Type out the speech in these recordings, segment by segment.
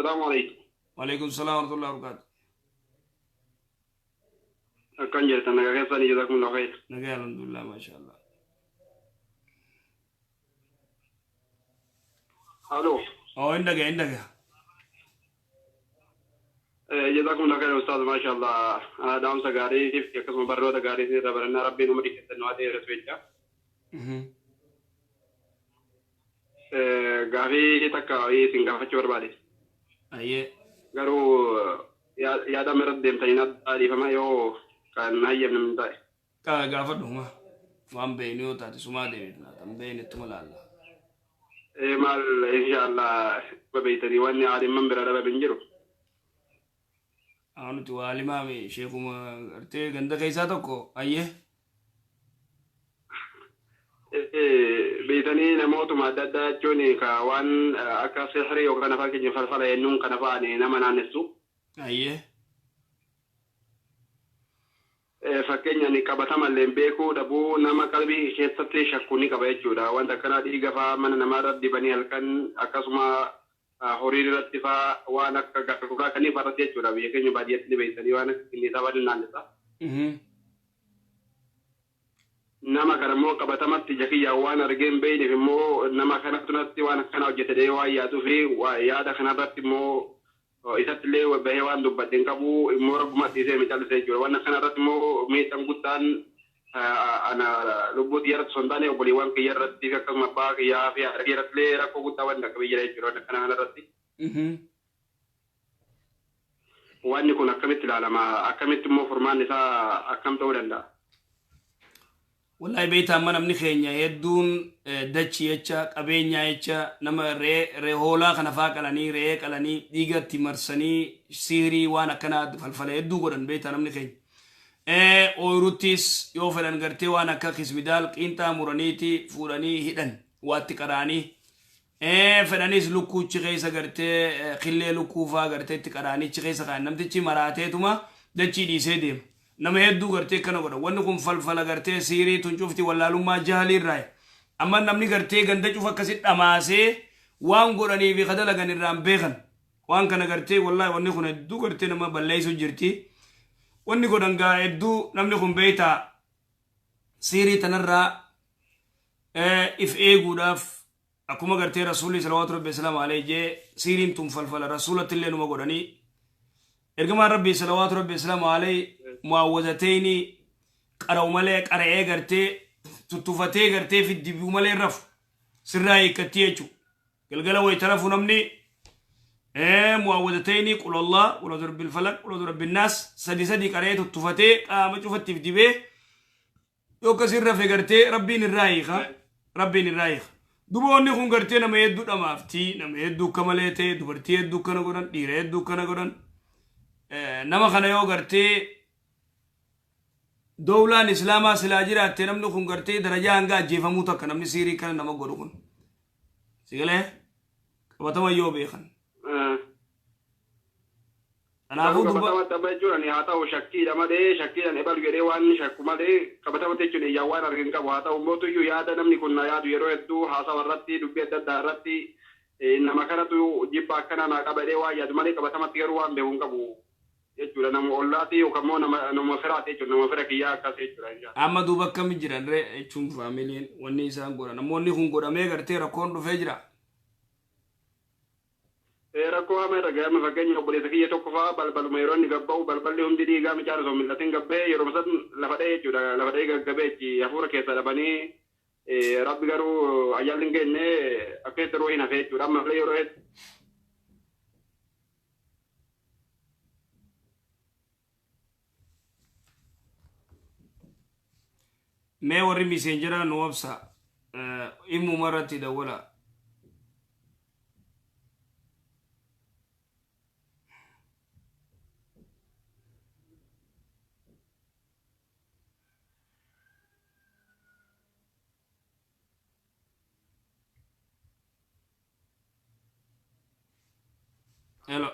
Assalaamu alaikum. Waalaikum salaam warahmatullahi wabarakatuh. Akkam jirtan nagaa keessanii jazakumullahu khayr. Nagaa alhamdulillah maashaallah. Halo. Oo hin dhagaa hin dhagaa. Jazakumullahu khayr ustaaz maashaallah. Dhaamsa gaarii fi akkasuma barnoota gaarii isin irraa barannaa rabbiin umurii keessan nu haa dheeressu jecha. Gaafii takka isin gaafachuu barbaade. Ayyee. Garuu yaada amma irratti deemtanii adda dhiifama yoo kan hayyamne hin ta'e. Kaa gaafadhu huma. Waan beeynu yoo taate sumaa deebifna. Tan beeyne ittuma laalla. Maal inshaallah beeytanii wanni aalimman bira dhabame hin jiru. Haa nuti waa alimaami sheekuma gartee ganda keessaa tokko ayyee. Beeytanii namootuma adda addaa jechuun ka waan akka sihrii yookaan afaan keenya falfala jennuun kana fa'aan nama naannessu. Ayyee. Fakkeenyaan qabatamallee beekuu dhabuu nama qalbii keessatti shakkuu ni qaba jechuudha. Wanta akkanaa dhiiga fa'aa mana namaa irratti dibanii halkan akkasuma horii irratti fa'aa waan akka garuuraa kanneen fa'aa irratti jechuudha. Biyya keenya baadiyyaatti ni beektanii waan akka kinniisaa fa'aa ni naannessa. Nama kana immoo qabatamatti ija kiyyaan waan argee hin beekneef immoo nama kanatu natti waan akkana hojjete jedhee waan yaaduu fi yaada kanarratti immoo isatti illee bahee waan dubbadhe hin qabu immoo rabbuma dhiisee mi callisee jechuudha. Waan akkana irratti immoo miidhaan guddaan ana lubbuu xiyya irratti osoo hin taane obboleewwan kiyya irratti fi akkasuma abbaa kiyyaa fi haadha kiyya irratti illee rakkoo guddaa waan dhaqqabee jira jechuudha waan akkana kana irratti. Wanni kun akkamitti ilaalama? Akkamitti immoo furmaanni isaa akkam ta'uu danda'a? Wallahi beektaa amma namni keenya hedduun dachi jecha qabeenyaa jecha nama re'ee hoolaa kana faa qalanii re'ee qalanii dhiiga itti marsanii siirii waan akkanaa falfala hedduu godhan beektaa namni keenya. Ooyiruttis yoo fedhan gartee waan akka kismidaal qiinxaa muraniiti fuudhanii hidhan waatti qaraanii. Fedhanis lukkuu achi keessa gartee killee lukkuu faa gartee itti qaraanii achi keessa kaayan namtichi maraateetuma dachii dhiisee deema. Nama hedduu gartee akkana godha. Wanni kun falfala gartee siirii tun cufti wallaalummaa jahalii irraayi. Amma namni gartee ganda cufa akkasi dhamaasee waan godhanii fi ka dalagan irraa hin beekan. Waan kana gartee wallaahi wanni kun hedduu gartee nama balleessu jirti. Wanni godhan gaa hedduu namni kun beektaa siirii tanarraa if eeguudhaaf akkuma gartee rasuulli salawaatu rabbi islaam alayhi jee siiriin tun falfala rasuulatti illee numa godhanii ergamaan rabbii salawaatu rabbi islaam alayhi mu'awwazateyni qara'u malee qara'ee gartee tuttufatee gartee fiddibuu malee rafu sirraa hiikkattii jechuudha. Galgala wayita rafu namni mu'awwazateyni qul Allah qul a'udhu birabbil falaq qul a'udhu birabbin naas sadi sadi qara'ee tuttufatee qaama cufattiif dibee yoo akkasiin rafe gartee rabbiin irraa hiika rabbiin irraa hiika duba wanni kun gartee nama hedduu dhamaafti nama hedduu akka malee ta'e dubartii hedduu akkana godhan dhiira hedduu akkana godhan nama kana yoo gartee dowlaan islaamaa silaa jiraatte namni kun gartee darajaa hanga ajjeefamuu takka namni siirii kana nama godhu kun sigalee qabatama yoo beekan Kanaafuu Garuu duba qabatamatti amma jechuun ani haa ta'u shakkiidha malee shakkiidhaan ebalu jedhee waan shakku malee qabatamatti jechuun ijaan waan arge hin qabu haa ta'u immoo tuyyuu yaada namni kun na yaadu yeroo hedduu haasawa irratti dubbii adda addaa irratti nama kanatu jibba akkanaa naa qaba jedhee waan yaadu malee qabatamatti garuu waan beeku hin qabu jechuudha nama ollaati yookaan immoo nama nama firaati jechuudha nama fira kiyyaa akkas jechuudha inshaa Amma duuba akkami jiran ree jechuun faamiliin wanni isaan godhan namoonni kun godhamee gartee rakkoon dhufee jira. Rakkoo hamaa irra gahe amma fakkeenya obboleessa kiyya tokko fa'aa balbaluma yeroo inni gabba'u balballi hundi dhiigaa micaan osoo hin mil'atin gabba'ee yeroo san lafa dha'ee jechuudha lafa dha'ee gaggabee achi hafuura keessaa dhabanii rabbi garuu ayyaalli hin geenne akkasitti ruuhiin hafee jechuudha amma illee yeroo hedduu. Mee warri miseenjera nu obsa immuma irratti dawwala. Hello.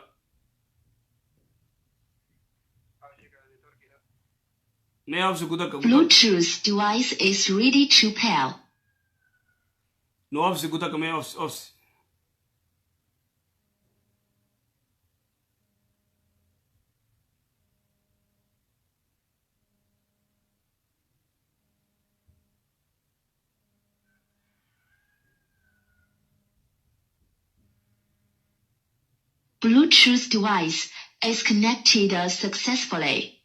Mee obsi gutakka gutakka. Bluetooth device is ready to pair. Nu obsi gutakka mee obsi obsi. Bluetooth device is connected successfully.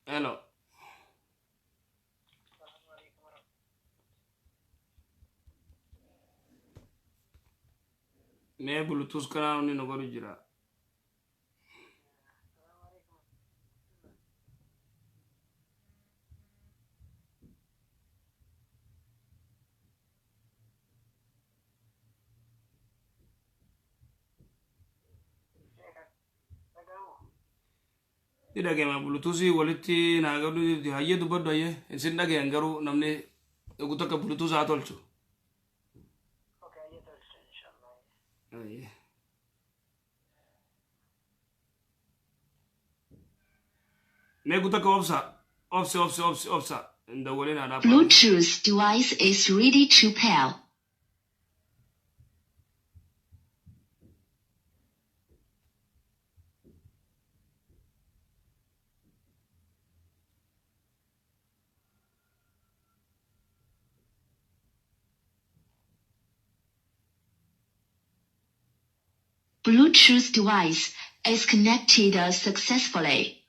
Hello. Mee Bluetooth kanaan inni nu godhu jira. Ni dhagayama Bluetoothii walitti naa godhu jirti. Hayyee, dubbadhu, hayyee. Isin dhagayan garuu namni dhugu takka Bluetooth haa tolchu. Hayyee. Mee guutuu obsa. Obsi, obsi, obsi, obsa. Hin dawwalin haadhaa. Bluetooth device is ready to pair. Bluetooth device is connected successfully.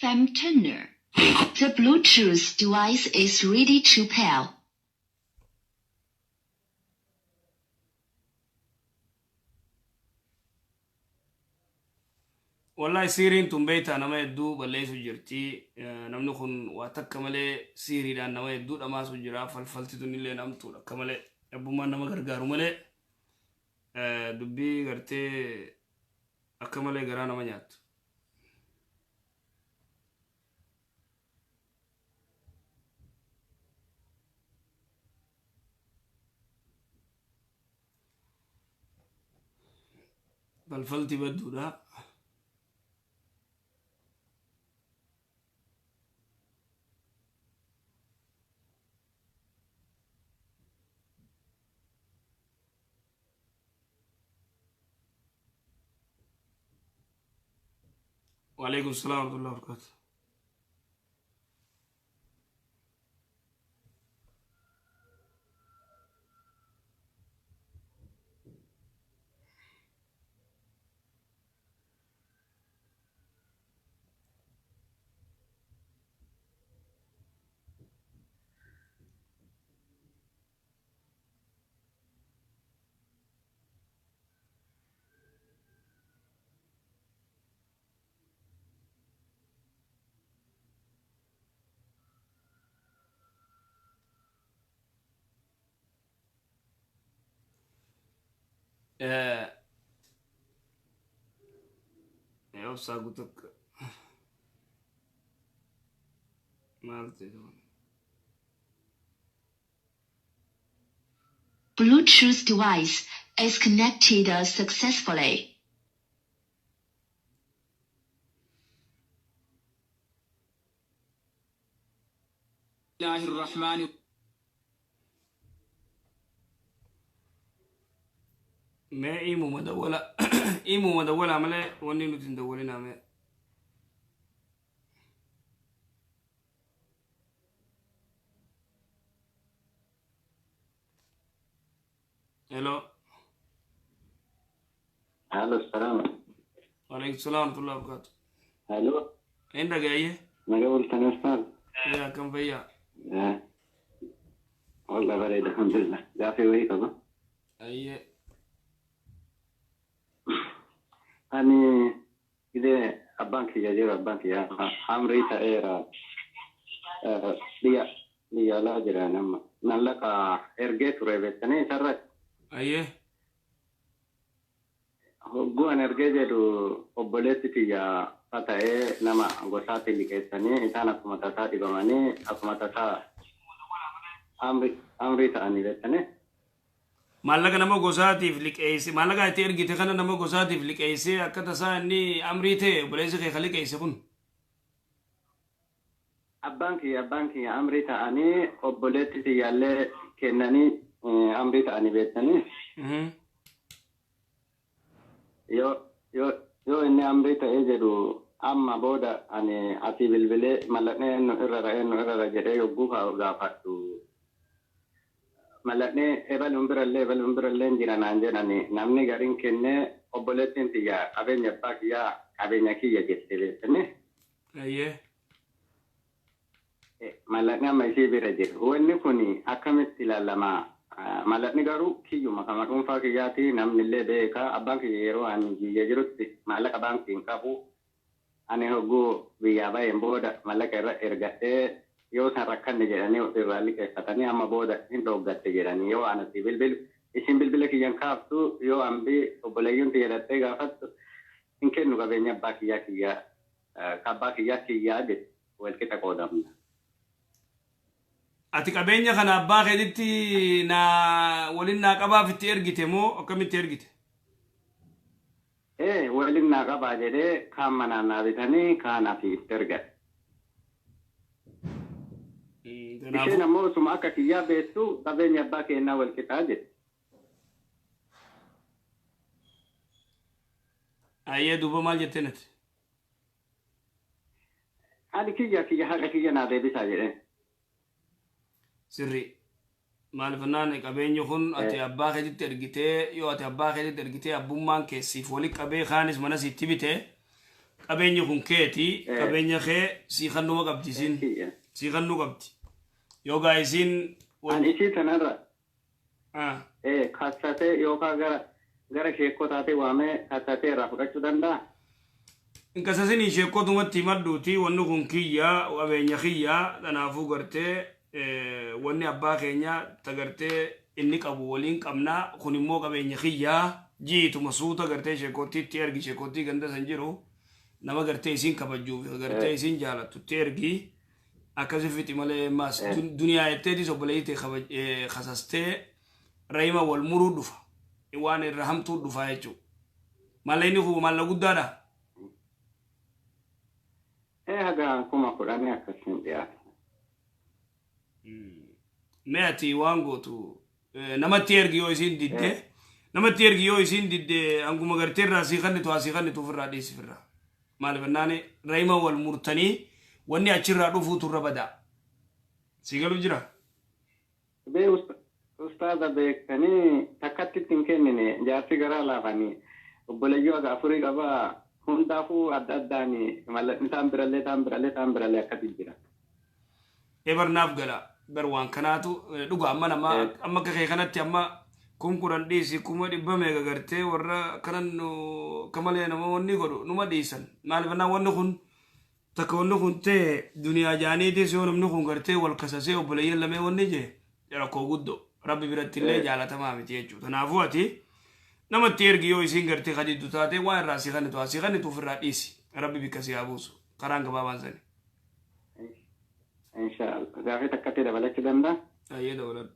Femtoner. The Bluetooth device is ready to pair. Wallahi siiriin tun beektaa nama hedduu balleessu jirti. Namni kun waa takka malee siiriidhaan nama hedduu dhamaasu jira. Falfalti tun illee namtuudha akka malee. Abbummaan nama gargaaru malee dubbii gartee akka malee garaa nama nyaattu. Falfalti badduudha. وعليكم السلام ورحمة الله وبركاته. Obsaa guutuu maal ta'e? Bluetooth device is connected successfully. الله الرحمن Mee imuma dawwala, imuma dawwalaa malee wanni nuti hin dawwalinaa mee. Hello. Hello, السلام. وعليكم السلام ورحمة الله وبركاته. Hello. Hin dhaga'ayye. Nagaa bultan, Ustaaz? Yaa, akkam fayyaa? والله bareeda, alhamdulillah. Gaafii wayii qaba. Ayyee. Ani gidee abbaan kiyya jiru, abbaan kiyya amrii ta'eera, biyya alaa jira nama. Mallaqa ergee ture beektanii isarratti. Ayyee. Hogguu an ergee jedhu obboleessi kiyya ta'ee nama gosaatti liqeessanii isaan akkuma tasaa dhibamanii akkuma tasaa amrii ta'anii beektanii. Maallaqa nama gosaatiif liqeesse, maallaqa itti ergite kana nama gosaatiif liqeessee akka tasaa inni amrii ta'e, obboleessi kee ka liqeesse kun. Abbaan kiyya amrii ta'anii, obboleetti kiyyaallee kennanii amrii ta'anii beektanii. Yoo inni amrii ta'ee jedhu, amma booda ani asii bilbilee mallaqni eenyu irrara, eenyu irrara jedhee yogguu gaafadhu, mallaqni ebaluun birallee ebaluun birallee hin jira naan jedhani. Namni gariin kennee, obboleettiin tiyya qabeenya abbaa kiyyaa qabeenya kiyya jette beektanii. Mallaqni amma isii bira jira. Wanni kun akkamitti ilaalama? Mallaqni garuu kiyyuma kama dhuunfaa kiyyaati, namni illee beeka. Abbaan kiyya yeroo ani biyya jirutti maallaqa baankii hin qabu. Ani hogguu biyyaa baheen booda maallaqa irra ergadhee, yoo san rakkanne jedhanii irraa liqeeffatanii, amma booda hin dhooggatte jedhanii, yoo ani asii bilbilu isin bilbila kiyyan kaaftu, yoo ambii obboleeyyoon tiyya dhattee gaafattu hin kennu, qabeenya abbaa kiyyaa kiyyaa, abbaa kiyyaa kiyyaa jedhe, walqixa qoodamna. Ati qabeenya kana abbaa keetitti naa waliin naa qabaaf itti ergite moo akkamitti ergite? Ee, waliin naa qabaa jedhee, kaan manaan naa bitanii, kaan asii itti ergadhe. Isheen ammoo osuma akka kiyyaa beektu qabeenya abbaa keenyaa wal qixaa jette. Ayyee, duuba maal jetteen ati? Ani kiyya kiyya, haqa kiyya naa deebisaa jedheen. Sirri. Maaliif jennaan, qabeenyi kun ati abbaa keetitti ergitee, yoo ati abbaa keetitti ergitee abbummaan keessiif wali qabee, kaanis mana siitti bite, qabeenyi kun keeti, qabeenya kee sii kannuma qabdi isiin. Kiyya. Sii kannuu qabdi. Yoo gaa isiin. Ani isii tanarra kassatee yookaan gara sheekoo taatee waamee kassatee irraa fudhachuu danda'a? Inkasasin sheekotumatti himadhuuti, wanni kun kiyya, qabeenya kiyya, kanaafuu gartee wanni abbaa keenya tagartee inni qabu waliin qabna, kun immoo qabeenya kiyya jiituma suuta gartee sheekootiitti ergi, sheekootii ganda san jiru, nama gartee isiin kabajuuf gartee isiin jaalattutti ergi, akkasi fixi malee. Maas duniyaa jetteetis obboleeyyii ta'e kasastee rahima wal muruu dhufa, waan irra hamtuu dhufa jechuudha. Maallaqni kun maallaqa guddaadha. Haga 10,000 akkasiin dhiyaata. Mee ati waan gootu, namatti ergi, yoo isiin didde namatti ergi, yoo isiin didde hanguma gartee irraa sii kannitu haa sii kannitu, ofirraa dhiisi ofirraa. Maaliif jennaan, rahima wal murtanii wanni achirraa dhufuutu irra badaa. Sii galu jira? Bee ustaaza, beektanii takkatti itti hin kennine, jaarsi garaa laafanii obboleeyyoo haga afurii qabaa, hundaafuu adda addaan mallaqni taan birallee taan birallee taan birallee akkasi jira. Ebarnaaf gala bar, waan kanaatu dhuga. Amma nama amma akka kee kanatti amma 10,000 dhiisi, 100,000 meeqa gartee warra kanan nu akka malee nama wanni godhu numa dhiisan. Maaliif jennaan, wanni kun takka wanni kun ta'e duniyaa jaaniitis, yoo namni kun gartee wal kasasee obboleeyyan lamee wanni jee rakkoo guddoo rabbi biratti illee jaalatamaa miti jechuudha. Kanaafuu ati namatti ergi, yoo isiin gartee kadiddu taate waan irraa sii kannitu haa sii kannitu, ofirraa dhiisi. Rabbi bikka si haa buusu, karaan gabaabaan sani. Inshaallah. Gaafii takkatti dabalachuu danda'a? Ayyee, dabaladhu.